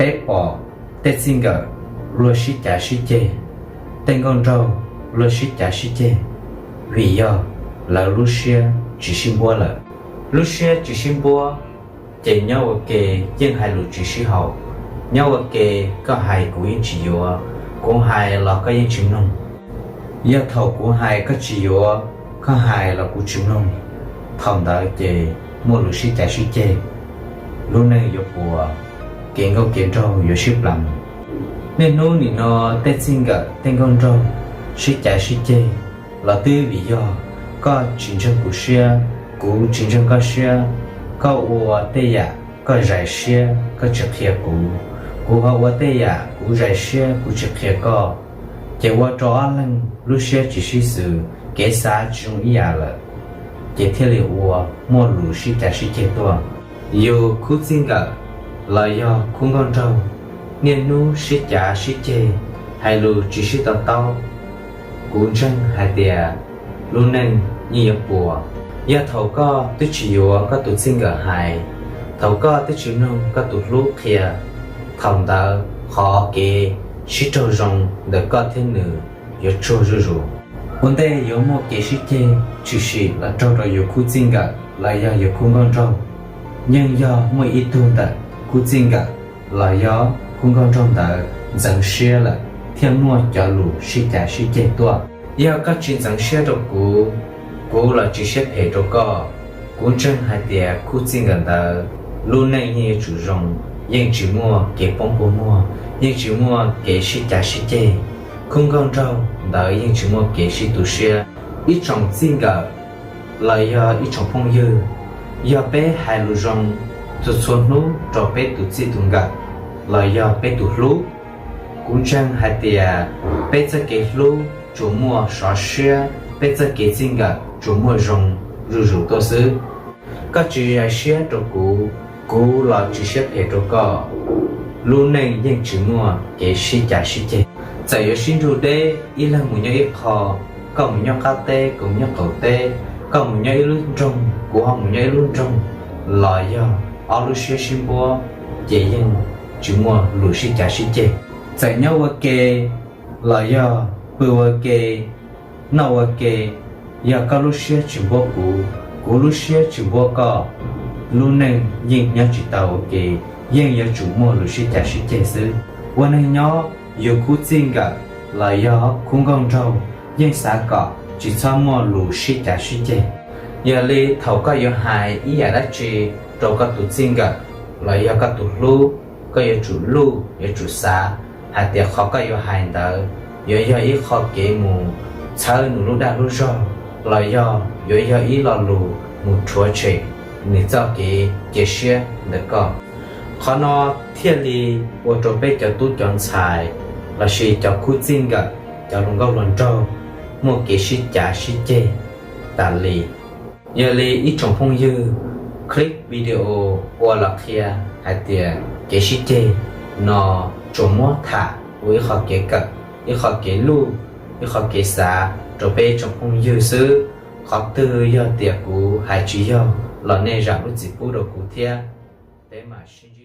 Peb pom tej txij nkawm luag sib cav sib ceg, tej nkauj nraug luag sib cav sib ceg, vim yog lawv lub siab tsis sib npuab lawm. Lub siab tsis sib npuab, ces nyob ua ke yeej hais lus tsis sib haum. Nyob ua ke koj hais kuv yeej tsis yuav, kuv hais los koj yeej tsis mloog. Yog thaum kuv hais koj tsis yuav, koj hais los kuv tsis mloog, thaum ntawd ces muaj lus sib cav sib ceg, lub neej yuav puas, kev nkauj kev nraug yuav sib plam. Niaj hnub nim no tej txij nkawm tej nkauj nraug sib cav sib ceg los twb vim yog koj tsis ntseeg kuv siab, kuv tsis ntseeg koj siab. Koj ua tej yam koj zais siab koj tsis qhia kuv, kuv ho ua tej yam kuv zais siab kuv tsis qhia koj, ces ua rau ob leeg lub siab tsis sib xws, kev xav tsis zoo ib yam lawm, ces thiaj li ua muaj lus sib cav sib ceg tuaj. Yus khub txij nkawm los yog khub nkauj nraug, niaj hnub sib cav sib ceg, hais lus tsis sib to taub, kuv ntseeg hais tias lub neej yeej yuav puas. Yog thaum koj twb tsis yuav koj tus txij nkawm hais, thaum koj twb tsis mloog koj tus hlub qhia, thaum ntawd qhov kev sib raug zoo ntawm koj thiab nws yuav tsuag zuj zus. Ua ntej yuav muaj kev sib ceg tshwm sim los raug rau yus khub txij nkawm los yog yus khub nkauj nraug, yeej yog muaj ib tug ntawm khub txij nkawm los yog khub nkauj nraug ntawd ntxeev siab lawm thiaj muaj cov lus sib cav sib ceg tuaj. Yog koj tsis ntxeev siab rau kuv, kuv los tsis siab phem rau koj, kuv ntseeg hais tias khub txij nkawm ntawd lub neej yeej yuav tsum zoo, yeej tsis muaj kev poob kua muag, yeej tsis muaj kev sib cav sib ceg, khub nkauj nraug ntawd yeej tsis muaj kev sib tu siab. Ib tsoom txij nkawm los yog ib tsoom phooj ywg, yog peb hais lus zoo txhua txhua hnub rau peb tus txij tus nkawm los yog peb tus hlub, kuv ntseeg hais tias peb txoj kev hlub tsuas muaj sov siab, peb txoj kev txij nkawm tsuas muaj zoo zuj zus tuaj xwb. Koj tsis zais siab rau kuv, kuv los tsis siab phem rau koj, lub neej yeej tsis muaj kev sib cav sib ceg. Txawm yuav sib nrug deb, ib leeg mus nyob ib qho, koj mus nyob qab teb, kuv mus nyob qaum teb, koj mus nyob ib lub nroog, kuv ho mus nyob ib lub nroog, los yog ob lub siab sib npuab, ces yeej tsis muaj lus sib cav sib ceg. Txawm nyob ua ke los yog pw ua ke, noj ua ke, yog koj lub siab tsis npuab kuv, kuv lub siab tsis npuab koj, lub neej yeej nyob tsis tau ua ke, yeej yuav tsum muaj lus sib cav sib ceg xwb. Ua neeg nyob, yus khub txij nkawm los yog khub nkauj nraug yeej xav kom tsis txhob muaj lus sib cav sib ceg. Yog li thaum koj yuav hais ib yam dab tsi rau koj tus txij nkawm los yog koj tus hlub, koj yuav tsum luj yuav tsum xav hais tias qhov koj yuav hais ntawd yuav yog ib qho kev mus txhawb nws lub dag lub zog, los yog yuav yog ib lo lus mus rhuav tshem nws txoj kev cia siab ntawm koj. Qhov no thiaj li ua rau peb cov tub cov ntxhais lossis cov khub txij nkawm, cov hluas nkauj hluas nraug muaj kev sib cav sib ceg tas li. Yog li ib tsoom phooj ywg, clip video ua los qhia hais tias kev sib ceg no tsuas muab tham ua ib qho kev kawm, ib qho kev luj, ib qho kev xav rau peb ib tsoom phooj ywg xwb. Qhov twg yog tias kuv hais tsis yog los nej zam lub txim pub rau kuv thiab. Peb mam sib ntsib.